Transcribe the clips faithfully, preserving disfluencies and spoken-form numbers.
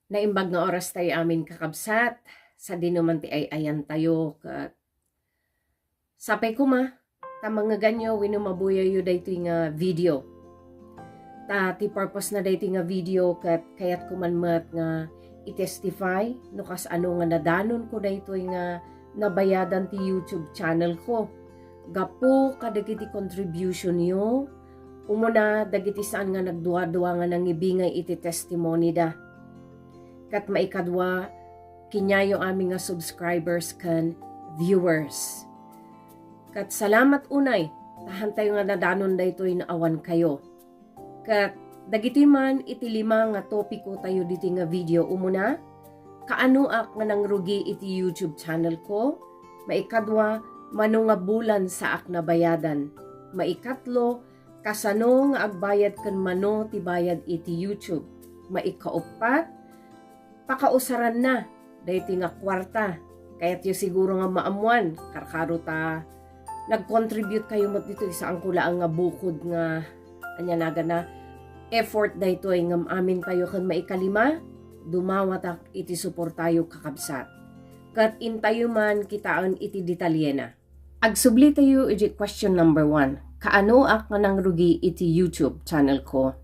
Naimbag nga oras tayo amin, kakabsat. Sadino man ti ay-ayan tayo, ket sapay koma ta mangngeganyo wenno mabuyayyo daytoy nga video. Ta ti purpose na daytoy nga video ket kayatko man met nga i-testify no kasano nga nadanonko daytoy nga nabayadan ti YouTube channel ko. Gapu kadagiti contribution yo, umuna dagiti saan nga nagduadua nga nangibingay iti testimony da. Ket maikadua, kaniayo amin nga subscribers ken viewers. Ket salamat unay, ta hantayo nga nadanon daytoy no awan kayo. Ket dagitoy man iti lima nga topiko tayo ditoy nga video. Umuna, kaanoak nga nangrugi iti YouTube channel ko? Maikadua, mano nga bulan saak nabayadan? Maikatlo, kasano nga agbayad ken mano ti bayad iti YouTube? Maikauppat, pakausaranna daytoy nga kuarta. Kayatyo siguro nga maammuan, karkaro ta nag-contribute kayo met ditoy, saanko laeng nga bukod nga, ania nagana, effort daytoy, ngem amin tayo ken maikalima, dumawatak iti suportayo, kakabsat. Ket intayo man kitaen iti detalyena. Agsubli tayo iti question number one. Kaanoak nga nangrugi iti YouTube channel ko?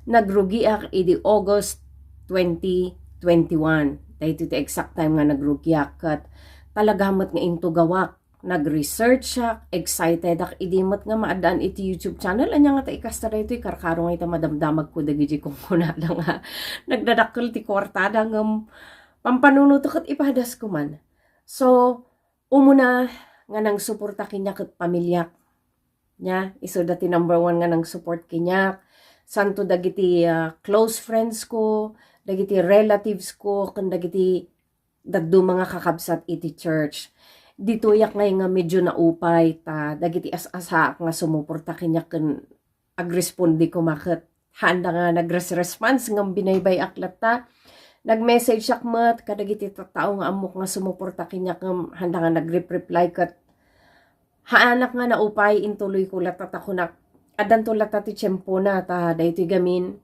Nagrugiak idi August twenty twenty-one. Daytoy ti exact time nga nagrugiak ket talaga met nga intugawak. Nag-researchak, excitedak idi met nga maaddaan iti YouTube channel. Ania nga ta ikasta daytoy, karkaro nga ita madamdamagko dagiti kunkunada nga nagdadakkel ti kuartada ngem pampanunoto ket ipadasko man. So, umuna nga nangsuporta kaniak ket pamiliak. Nia, isuda ti number one nga nangsupport kaniak. Santo dagiti, ah, close friends ko, dagiti relatives ko, ken dagiti dadduma nga kakabsat iti church. Ditoyak ngay nga medyo naupay ta dagiti as-asaak nga sumuporta kaniak ken agresponde koma ket haanda nga nagres-response ngem binaybay-ak latta. Nag-message-ak met kadagiti tattao nga ammok nga sumuporta kaniak ngem haanda nga nagrep-reply ket haanak nga naupay, intuloy ko latta ta kunak, addanto latta ti tiempona ta daytoy gamin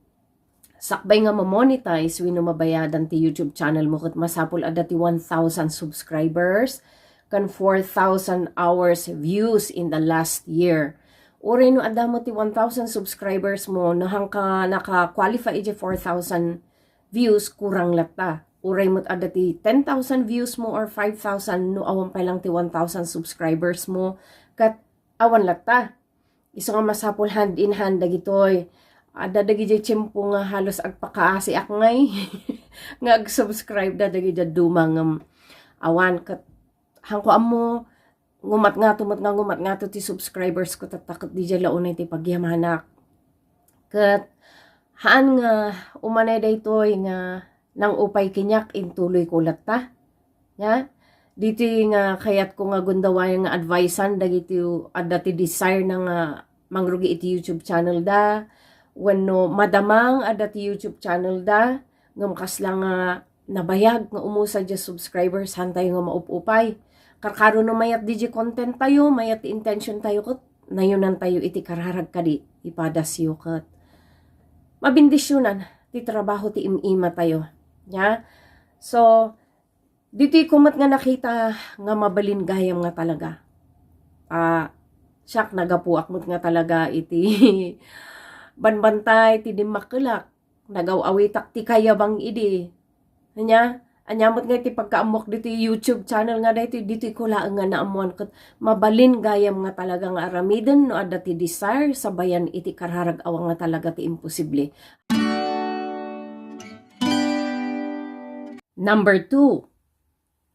sakbay nga ma-monetize wenno mabayadan ti YouTube channel mo ket masapul adda ti one thousand subscribers ken four thousand hours views in the last year. Uray no adda mo ti one thousand subscribers mo, no hangka naka-qualify iti four thousand views, kurang latta. Uray met adda ti ten thousand views mo or five thousand, no awan pay lang ti one thousand subscribers mo, ket awan latta. Isu nga masapul hand in hand dagitoy. Adda dagiti tiempo nga halos agpakaasiak ngay nga ag-subscribe da dagiti dadduma ngem awan ket hangko ammo, ngumat ngato met nga ngumat ngato ti subscribers ko tatta ket didiay la unay ti pagyamanak. Ket haan nga umanay daytoy nga nang-upay kaniak, intuloy ko latta. Nia, ditoy nga kayatko nga gundaway nga advice-an dagiti adda ti desire na nga mangrugi iti YouTube channel da, wenno madamang adda ti YouTube channel da, ngem kasla nga nabayag nga umusa diay subscribers, haantayo nga maup-upay. Karkaro no mayat diay content tayo, mayat ti intention tayo, ket nayonan tayo iti kararag kadi, ipadasyo ket mabendisyonan ti trabaho ti im-ima tayo. Nia? So, ditoy ko met nga nakita nga mabalin gayam nga talaga. Ah, siak, nagapuak met nga talaga iti banbantay ti dimmakkelak. Nagaw-awitak ti kayabang idi. Ania? Ania met nga iti pagkaammoak ditoy YouTube channel nga daytoy, ditoy ko laeng nga naammoan ket mabalin gayam nga talaga nga aramiden no adda ti desire sabayan iti kararag-awa nga talaga ti imposible. Number two,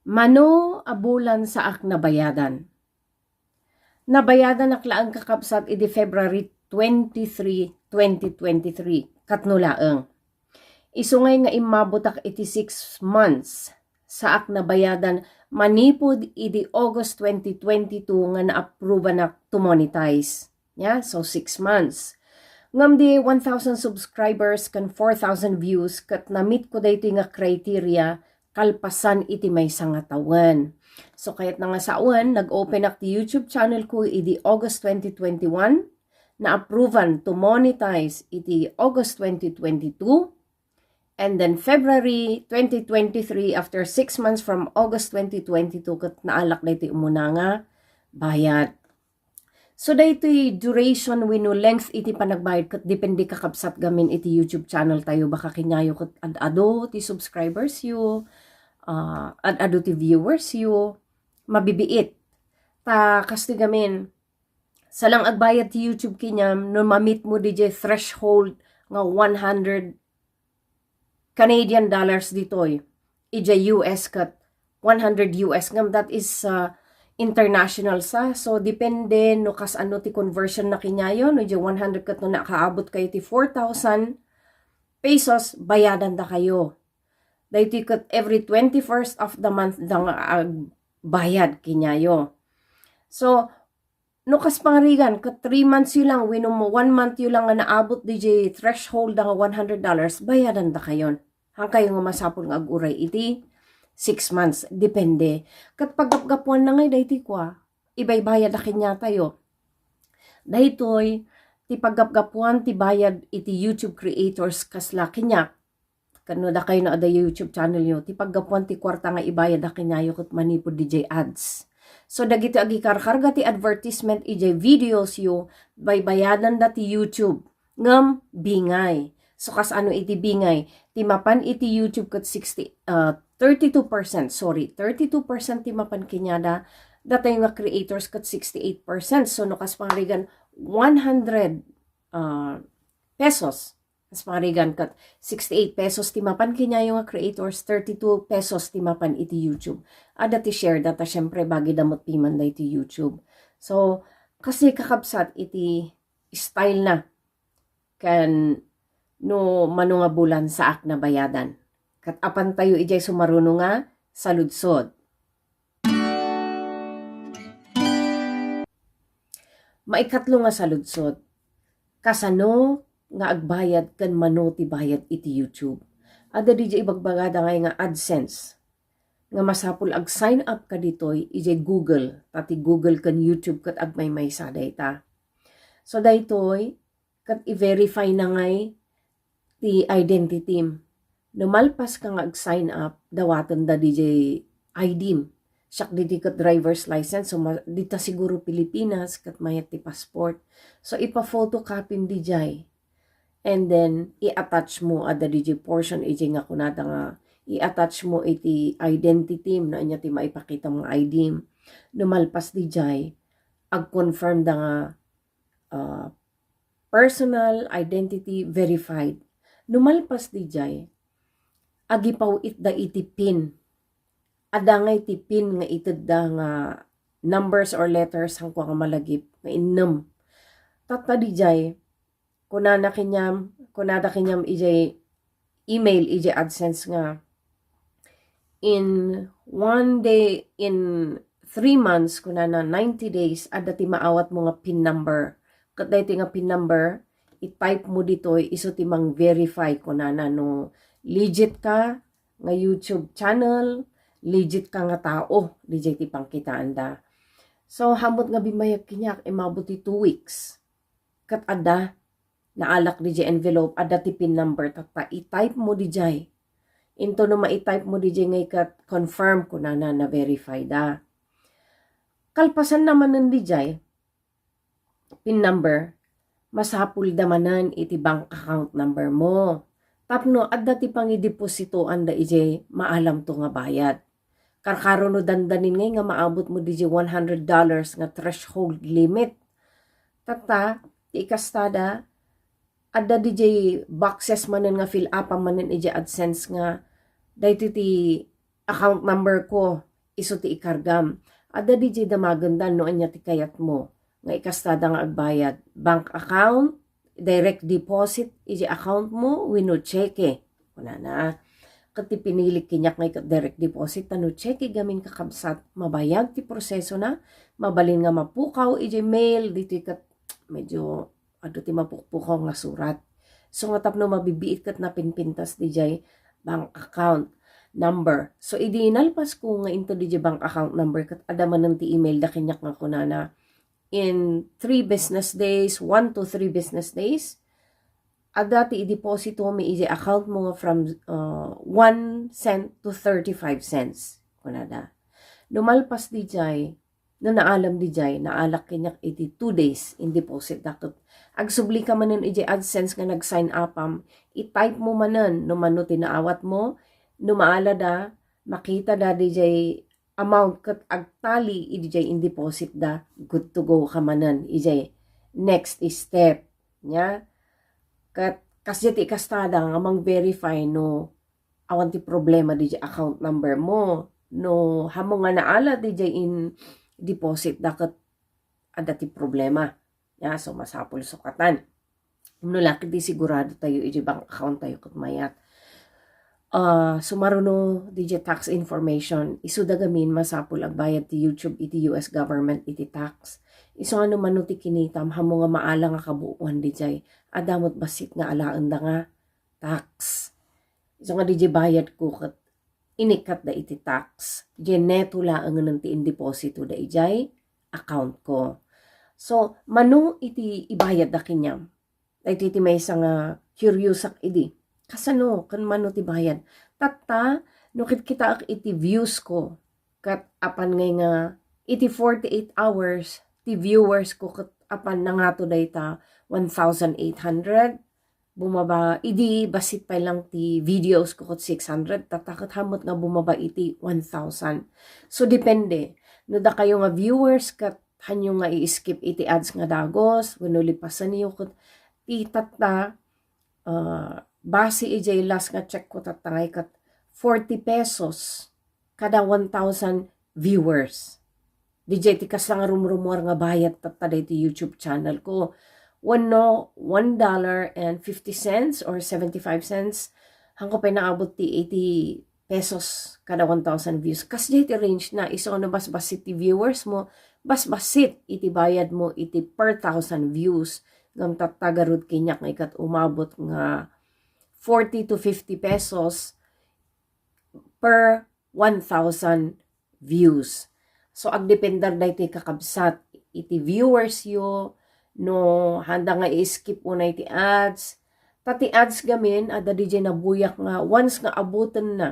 mano a bulan saak nabayadan? Nabayadanak laeng, kakabsat, idi February twenty-three, twenty twenty-three. Katno laeng. Isu ngay nga immabutak iti six months saak nabayadan manipud idi August twenty twenty-two nga na-approveanak to monetize. Nia, so six months. Ngem di one thousand subscribers ken four thousand views ket na-meet ko daytoy nga criteria kalpasan iti maysa nga tawen. So, kayatna nga sawen, nag-openak ti YouTube channel ko idi August twenty twenty-one, na-approvean to monetize iti August twenty twenty-two, And then February twenty twenty-three, after six months from August twenty twenty-two, ket naalak daytoy umuna nga bayad. So, daytoy duration wenno length iti panagbayad ket depende, kakabsat, gamin iti YouTube channel tayo. Baka kaniayo ket ad-ado ti subscribers yo, ah, ad-ado ti viewers yo, mabibiit. Ta kastoy gamin, salang agbayad ti YouTube kaniam, no ma-meet mo diay threshold nga one hundred Canadian dollars ditoy, idiay U S ket one hundred U S ngem, that is, uh, international sa. So, depende no kasano ti conversion na kaniayo, no idiay one hundred ket no nakaabot kayo ti four thousand pesos, bayadan da kayo. Daytoy ket every twenty-first of the month da nga agbayad kaniayo. So, no kas pangarigan, ket three months yo lang, wenno mo one month yo lang nga naabot diay threshold da nga one hundred dollars, bayadan da kayon. Haan kayo nga masapul nga aguray iti six months, depende. Ket paggapgapuan na ngay daytoy kua, ibaybayad a kaniatayo. Daytoy, ti paggapgapuan ti bayad iti YouTube creators kasla kaniak, ken no dakayo no adda YouTube channel yo, ti paggapuan ti kuarta nga ibayad a kaniayo ket manipud diay ads. So, dagiti agikarkarga ti advertisement idiay videos yo, baybayadan da ti YouTube. Ngem bingay. So, kasano iti bingay? Ti mapan iti YouTube ket sixty, ah, thirty-two percent, sorry, thirty-two percent ti mapan kaniada, datayo nga creators ket sixty-eight percent. So, no kas pangarigan, one hundred, ah, pesos. Kas pangarigan ket sixty-eight pesos ti mapan kaniayo nga creators, thirty-two pesos ti mapan iti YouTube. Adda ti share da ta, siempre, bagida met piman daytoy YouTube. So, kasi, kakabsat, iti style na. Ken no mano nga bulan, saak na bayadan. Ket apan tayo idiay sumaruno nga saludsod. Maikatlo nga saludsod, kasano nga agbayad ken mano ti bayad iti YouTube? Adda diay ibagbagada ngay nga AdSense nga masapul ag-sign up ka ditoy idiay Google, ta ti Google ken YouTube ket agmaymaysa dayta. So, daytoy, ket i-verify na ngay ti identity. No malpas ka nga ag-sign up, dawaten da diay I D. Siak ditoy ket driver's license, so ma-, dita siguro Pilipinas, ket mayat ti passport. So, ipa-photocopy-m diay. And then, i-attach mo, adda diay portion, idiay nga kunada nga, i-attach mo iti identity, no ania ti maipakita nga I D. No malpas diay, ag-confirm da nga, ah, personal identity verified. No malpas diay, agipaw-itda iti pin. Adda ngay ti pin nga itedda nga numbers or letters, haan kua nga malagip nga innem. Tatta diay, kunana kaniam, kunada kaniam idiay email, idiay AdSense nga, in one day, in three months, kunana, ninety days, adda ti maawatmo nga pin number. Ket daytoy nga pin number, i-type mo ditoy, isu ti mang-verify, kunana, no legit ka nga YouTube channel, legit ka nga tao, diay ti pangkitaanda. So, haan met nga bimmayag kaniak, immabot ti two weeks. Ket adda, naalak diay envelope, adda ti pin number, tatta, i-type mo diay. Into no ma-type mo diay ngay ket confirm, kunana, na-verify da. Kalpasanna manen diay pin number, masapulda manen iti bank account number mo. Tapno adda ti pangidepositoanda idiay maalamto nga bayad. Karkaro no dandanin ngay nga maabot mo diay one hundred dollars nga threshold limit. Tatta, ti ikastada, adda diay boxes manen nga fill up-am manen idiay AdSense nga, daytoy ti account number ko, isu ti ikargam. Adda diay damagenda no ania ti kayatmo nga ikastada nga agbayad. Bank account, direct deposit idiay account mo, wenno cheque. Kunana. Ket ti pinilik kaniak ngay ket direct deposit, ta no cheque gamin, kakabsat, mabayag ti prosesona, mabalin nga mapukaw idiay mail, ditoy ket medyo adu ti mapukpukaw nga surat. So, nga tapno mabibiit ket napinpintas diay bank account number. So, idi nalpasko nga into diay bank account number, ket adda manen ti email da kaniak nga kunana, in three business days, one to three business days, adda ti ideposito mi iti account mo nga from, uh, one cent to thirty-five cents, kunada. No malpas dijay, no naalam dijay, naalak kaniak iti two days in deposit da ket agsubli ka manen iti AdSense nga nag-sign upam, i-type mo manen no mano ti naawat mo, no maalada, makita da dijay amount ket agtali iti jay in deposit da, good to go ka manen ijay next step. Nya, ket kasdiay ti ikastada nga mang-verify no awan ti problema dijay account number mo. No, hamo nga naala dijay in deposit da ket adda ti problema. Nya, so masapul sukatan. No la ket di sigurado tayo iti bank account tayo ket mayat. Ah, sumaruno dijay tax information, isuda gamin masapul agbayad ti YouTube iti U S government iti tax. Isu nga no mano ti kinitam, hamo nga maala nga kabuoan dijay, adda met bassit nga alaenda nga tax. Isu nga dijay bayad ko ket inikkat da iti tax. Dijay neto laengen ti indeposito da ijay account ko. So, mano iti ibayad da kaniam? Daytoy ti maysa nga curiousak idi. Kasano ken mano ti bayad? Tatta, no kitkitaek iti views ko, ket apan ngay nga iti forty-eight hours, ti viewers ko ket apan nangato dayta one thousand eight hundred, bumaba, idi bassit pay lang ti videos ko ket six hundred, tatta ket hamo met nga bumaba iti one thousand. So, depende. No dakayo nga viewers ket hanyo nga i-skip iti ads nga dagos, wenno lipasenyo ket ti tatta, ah, base ijay last nga check ko tatta ngay ket forty pesos kada one thousand viewers. Dijay ti kasla nga rumrumuar nga bayad tatta daytoy YouTube channel ko. Wenno one dollar and fifty cents or seventy-five cents. Hanko pay naabot ti eighty pesos kada one thousand views. Kasdiay ti range na. Isu no basbasit ti viewers mo, basbasit iti bayad mo iti per thousand views. Ngem tatta garud kaniak nga ikat umabot nga forty to fifty pesos per one thousand views. So, agdepender daytoy kakabsat iti viewers yo, no handa nga i-skip unay ti ads. Ta ti ads gamin, adda dijay nabuyak nga once nga abuten na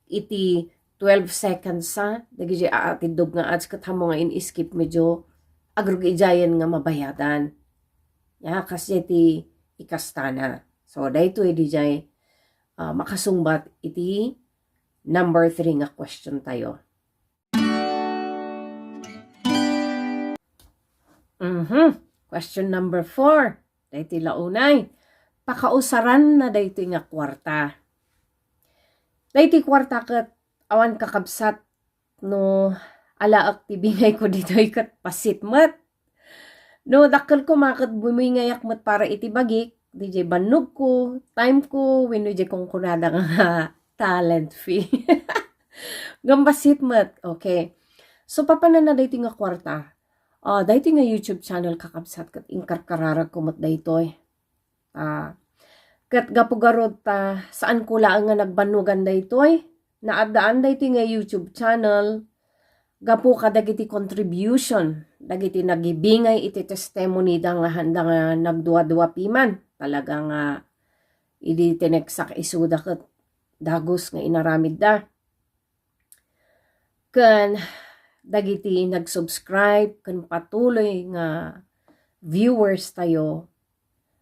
iti twelve seconds sa, dagijay aatiddog nga ads ket hamo nga in-skip medyo agrugijayen nga mabayadan. Ya, kasjay ti ikastana. So, daytoy dijay, ah, makasungbat iti number three nga question tayo. Mhm. Question number four. Daytoy la unay. Pakausaran na daytoy nga kuarta. Daytoy kuarta ket awan kakabsat no alaek ti bingay ko ditoy ket pasit met. No dakkel ko ma ket bumingayak met para iti bagik, dijay bannog ko, time ko, wenno dijay kunkunada nga talent fee. Ngem pasit met, okay. So, papanana daytoy nga kuarta. Ah, daytoy nga YouTube channel kakabsat ket inkarkararag ko met daytoy. Ah, ket gapu garud ta saan ko laeng nga nagbannogan daytoy. Naaddaan daytoy nga YouTube channel gapu kadagiti contribution dagiti nagibingay iti testimony da nga handa nga nagdua-dua piman. Talaga nga idi tineksak isuda ket dagus nga inaramidda. Ken dagiti nag-subscribe ken patuloy nga viewers tayo,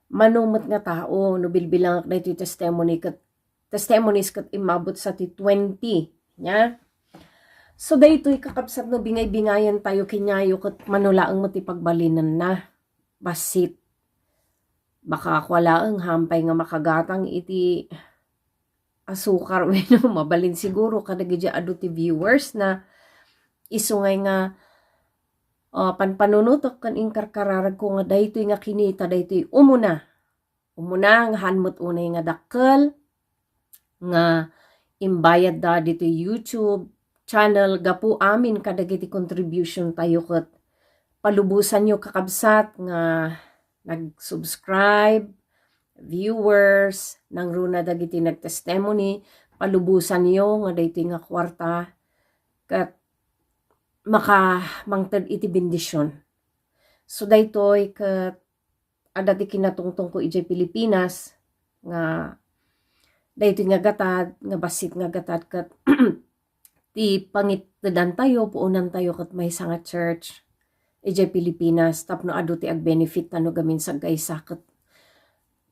mano met nga tao no bilbilangak daytoy testimony ket, testimonies ket immabot sa ti twenty, nya? So, daytoy kakabsat no bingay-bingayan tayo kenyayo ket mano laeng met ti pagbalinenna. Bassit. Baka kua laeng hampay nga makagatang iti asukar wenno mabalin siguro kadagiti adu ti viewers na isu ngay nga, ah, panpanunutok ken inkarkararag ko nga daytoy nga kinita daytoy umuna. Umuna nga haan met unay nga dakkel nga imbayadda ditoy YouTube channel gapu amin kadagiti contribution tayo ket palubosanyo kakabsat nga nag-subscribe, viewers, nangruna dagiti nag-testimony, palubosanyo nga daytoy nga kuarta ket maka-, mangted iti bendision. So, daytoy ket adda ti kinatungtong ko idiay Pilipinas, nga daytoy nga gatad, nga bassit nga gatad, ket ti pangittedantayo, puonantayo ket maysa nga church idiay Pilipinas tapno adu ti agbenefit ta no gamin saggaysa ket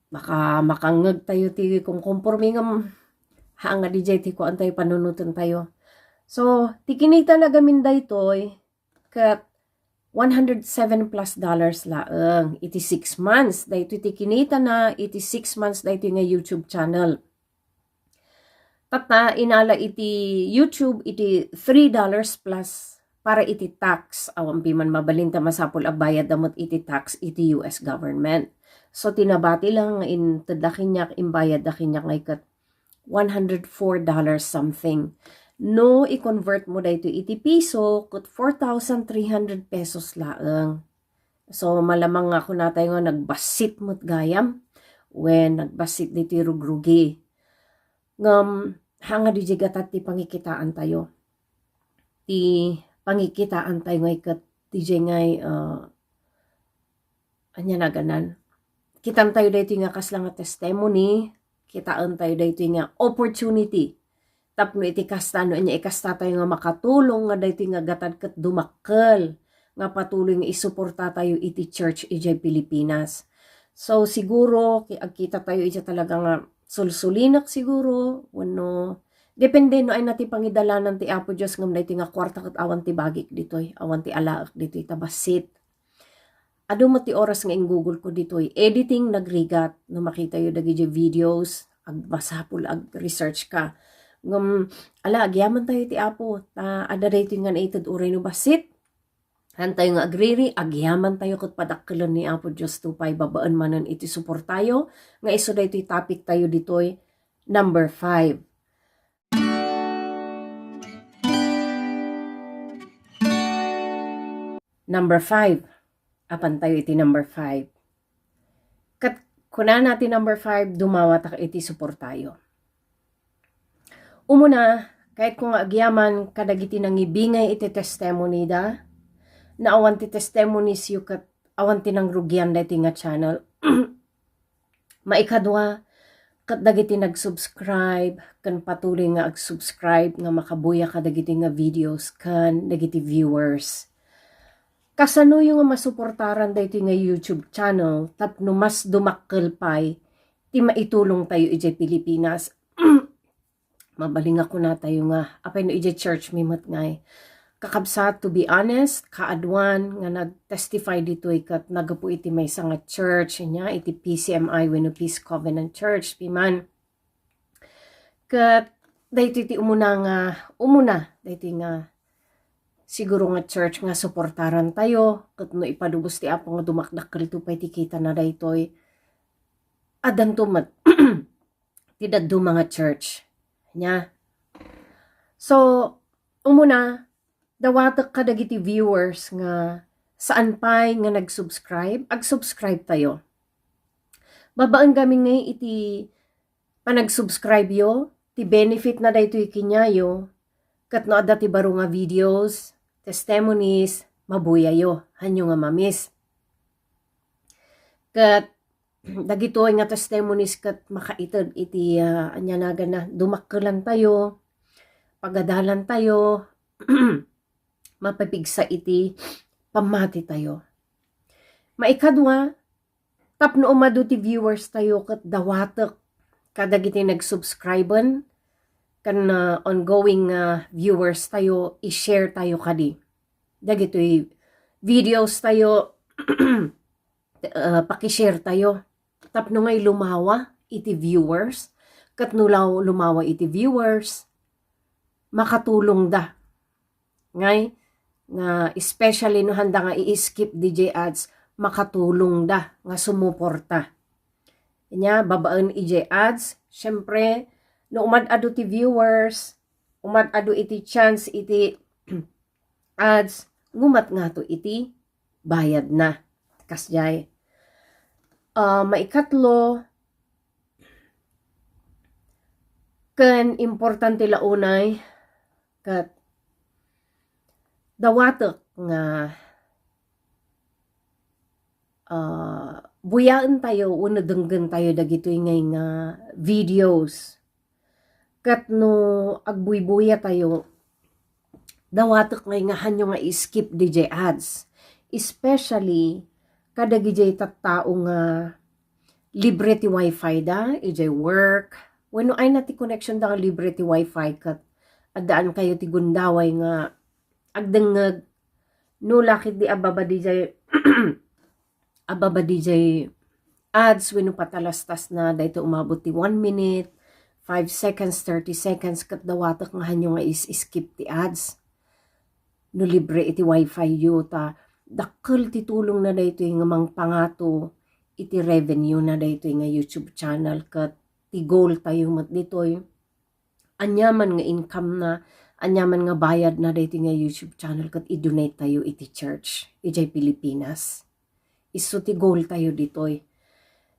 baka makangngegtayo ti kumkumpormi ngem haan nga didiay ti kuantayo, panunotentayo. So, ti kinitana gamin daytoy, ket one hundred seven plus dollars laeng iti six months. Daytoy ti kinitana iti six months daytoy nga YouTube channel. Tatta, inala iti YouTube iti three dollars plus para iti tax. Awan piman mabalin ta masapul a bayadda met iti tax iti U S government. So, ti nabati lang nga intedda kaniak, imbayadda kaniak nga iket one hundred four dollars something. No i-convert mo daytoy iti piso, ket four thousand three hundred pesos laeng. So, malamang nga kunatayo nga nagbassit met gayam. Wen, nagbassit ditoy rugrugi. Ngem, haan nga didiay gatad ti pangikitaantayo. Ti pangikitaantayo nga iket didiay ngay, ah, ania naganan? Kitantayo daytoy nga kasla nga testimony, kitaentayo daytoy nga opportunity. Tapno iti kasta, no ania ikastatayo nga makatulong nga daytoy nga gatad ket dumakkel nga patuloy nga isuportatayo iti church idiay Pilipinas. So, siguro, ki-, agkitatayo iti talaga nga sulsulinek siguro, wenno depende no ania ti pangidalanan ti Apo Dios ngem daytoy nga kuarta ket awan ti bagik ditoy, awan ti alaek ditoy, ta bassit. Adu met ti oras nga inggugulko ditoy. Editing, nagrigat. No makitayo dagiti videos, agmasapul, ag-research ka. Ngem, ala, agyamantayo ti Apo. Ta, adda daytoy nga naited uray no bassit. Haantayo nga agriri, agyamantayo ket padakkelen ni Apo Dios to pay babaen manen iti suportayo. Nga isu daytoy topic tayo ditoy, number five. Number five. Apantayo iti number five. Ket kunana ti number five, dumawatak iti suportayo. Umuna, kayatko nga agyaman kadagiti nangibingay iti testimony da, na awan ti testimonies yu ket awan ti nangrugian daytoy nga channel. Maikadua, ket dagiti nag-subscribe ken patuloy nga ag-subscribe nga makabuya kadagiti nga videos ken dagiti viewers. Kasanoyo nga masuportaran daytoy nga YouTube channel tapno mas dumakkel pay ti maitulongtayo idiay Pilipinas? Mabalin nga kunatayo nga, apay no idiay church mi met ngay. Kakabsat, to be honest, kaaduan nga nag-testify ditoy ket naggapu iti maysa nga church, nia, iti P C M I wenno Peace Covenant Church, piman. Ket daytoy ti umuna nga, umuna, daytoy nga siguro nga church nga suportaran tayo, ket no ipadubos ti Apo nga dumakdakkelto pay ti kitana daytoy, addanto met ti dadduma nga church. Nia? So, umuna, dawatek kadagiti viewers nga saan pay nga nag-subscribe, ag-subscribe tayo. Babaen gamin ngay iti panag-subscribe yo, ti benefit na daytoy kaniayo, ket no adda ti baro nga videos, testimonies, mabuyayo, hanyo nga ma-miss. Ket dagitoy nga testimonies ket makaited iti, ah, ania nagana, dumakkelantayo, pagadalantayo, mapipigsa iti pammatitayo. Maikadua, tapno umadu ti viewers tayo ket dawatek kadagiti nag-subscriben ken, ah, ongoing, ah, viewers tayo, i-share tayo kadi dagitoy videos tayo, ah, paki-share tayo tapno ngay lumawa iti viewers, ket no law-, lumawa iti viewers, makatulongda. Ngay, nga especially no handa nga i-skip didiay ads, makatulongda nga sumuporta. Nia, babaen idiay ads, syempre, no umad-adu ti viewers, umad-adu iti chance iti ads, ngumat ngato iti bayadna. Kasdiay. Ah, maikatlo, ken importante la unay, ket dawatek nga, ah, buyaentayo wenno denggentayo dagitoy ngay nga videos. Ket no agbuybuya tayo, dawatek ngay nga hanyo nga i-skip didiay ads. Especially kadagijay tattao nga libre ti wifi da, idiay work. Wenno ayna ti connection da nga libre ti wifi ket addaan kayo ti gundaway nga agdengngeg no lakit di ababa didiay ababa didiay ads wenno patalastasna daytoy umabot ti one minute, five seconds, thirty seconds ket dawatek nga hanyo nga is-skip ti ads. No libre iti wifi yo ta dakkel ti tulongna daytoy nga mangpangato iti revenue na daytoy nga YouTube channel ket ti goal tayo met ditoy. Aniaman nga income na, aniaman nga bayad na daytoy nga YouTube channel ket i-donate tayo iti church idiay Pilipinas. Isu ti goal tayo ditoy.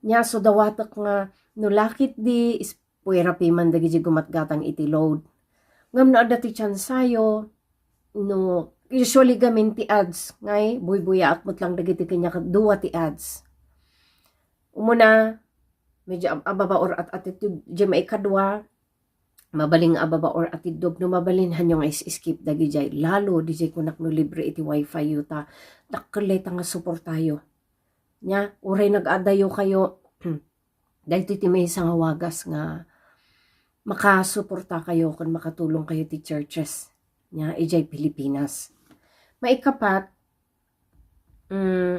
Nia, so dawatek nga no lakit di is-, puwera piman dagiti gumatgatang iti load. Ngem no adda ti tiansayo, no usually gamin ti ads, ngay buybuyaak met lang dagiti kaniak dua ti ads. Umuna, medyo ab-, ababa or at-attitude, di maikadua, mabalin nga ababa or atiddog no mabalin hanyo nga is-skip dagijay lalo dijay kunak no libre iti wifi yo ta dakkel dayta nga suportayo. Nia, uray nag-aadayo kayo, daytoy ti maysa nga wagas nga makasuporta kayo ken makatulong kayo ti churches nia idiay Pilipinas. Maikapat, mm,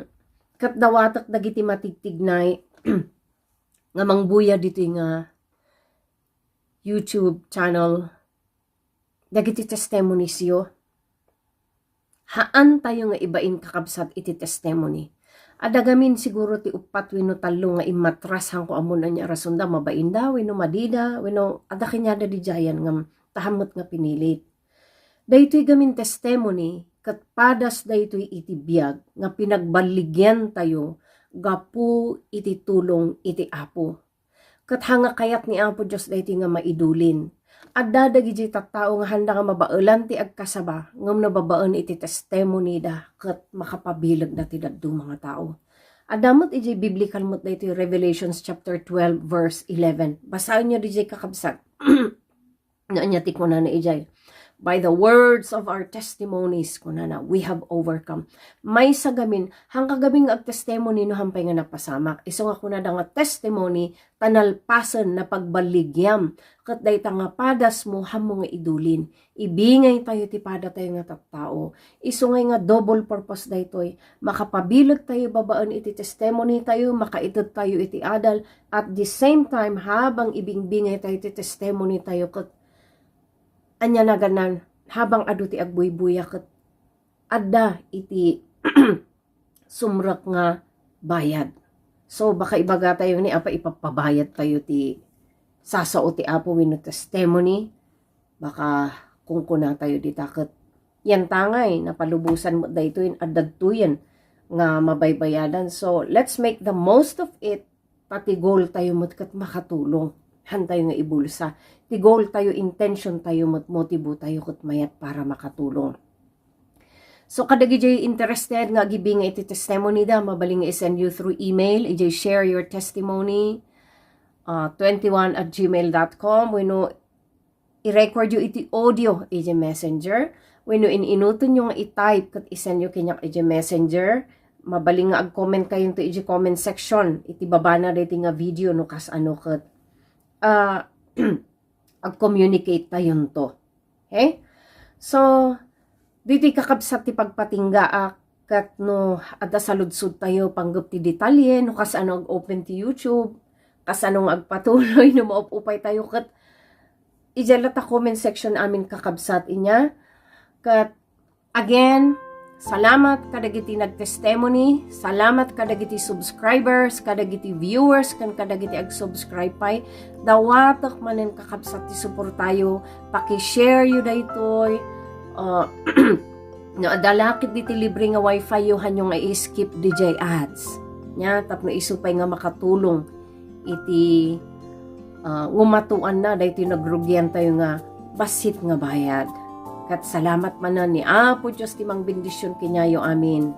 ket dawatek dagiti matigtignay nga mangbuya ditoy nga YouTube channel dagiti testimonies yo. Haan tayo nga ibain kakabsat iti testimony. Adda gamin siguro ti uppat wenno tallo nga immatras, hanko ammon ania rasonda, mabainda wenno madida, wenno adda kaniada didiayan ngem tahammet nga pinilit. Daytoy gamin testimony ket padas daytoy iti biag nga pinagballigian tayo gapu iti tulong iti Apo. Ket ha nga kayat ni Apo Dios daytoy nga maidulin. Adda dagiti tattao nga handa nga mabaelan ti agkasaba, ngem no babaen iti testimony da, ket makapabilegda ti dadduma nga tao. Adda met iti biblical met daytoy Revelations chapter twelve, verse eleven. Basaenyo daytoy, kakabsat. No ania ti kunana idiay, "By the words of our testimonies," kunana, "we have overcome." Maysa gamin, haan ka gamin nga agtestimony no haan pay nga napasamak. Isu nga kunada nga testimony, ta nalpasen, napagballigiam. Ket dayta nga padasmo, haanmo nga idulin. Ibingay tayo ti pada tayo nga tattao. Isu ngay nga double purpose daytoy. Makapabileg tayo babaen iti testimony tayo, makaited tayo iti adal. At the same time, habang ibingbingay tayo ti testimony tayo, ket ania naganan, habang adu ti agbuybuya, ket adda iti sumrek nga bayad. So, baka ibaga tayo ni, "Apay, ipapabayad tayo ti sasao ti Apo wenno testimony?" Baka kunkuna tayo dita ket, "Yan tangay, napalubosan met daytoy, adda daytoyen nga mabaybayadan." So, let's make the most of it, ta ti goal tayo met ket makatulong. Haan tayo nga ibulsa. Ti goal tayo, intention tayo met, motibo tayo ket mayat para makatulong. So, kadagiti interested nga agibingay iti testimony da, mabalin nga i-send you through email, idiay share your testimony, uh, twenty-one at gmail dot com, wenno i-record yo iti audio iti messenger, wenno in-inuton yo nga i-type ket i-send yo kaniak iti messenger. Mabalin nga ag-comment kayonto iti comment section iti babana daytoy nga video no kasano ket, ah, ag-communicate tayonto. Okay? So, ditoy kakabsat ti pagpatinggaak, ket no adda saludsod tayo panggep ti detalye, no kasano ag-open ti YouTube, kasano nga agpatuloy, no maupupay tayo, ket idiay la ta comment section amin kakabsat inya. Ket again, salamat kadagiti nag-testimony, salamat kadagiti subscribers, kadagiti viewers, ken kadagiti ag-subscribe pay. Dawatek manen kakabsat ti suportayo, paki-share yo daytoy. Ah, no adda la ket diti libre nga wifi yo, hanyo nga i-skip didiay ads. Nia, tapno isu pay nga makatulong iti, ah, ngumatoanna daytoy nagrugian tayo nga bassit nga bayad. Ket salamat manen ni Apo Dios ti mangbendision kenyayo amin.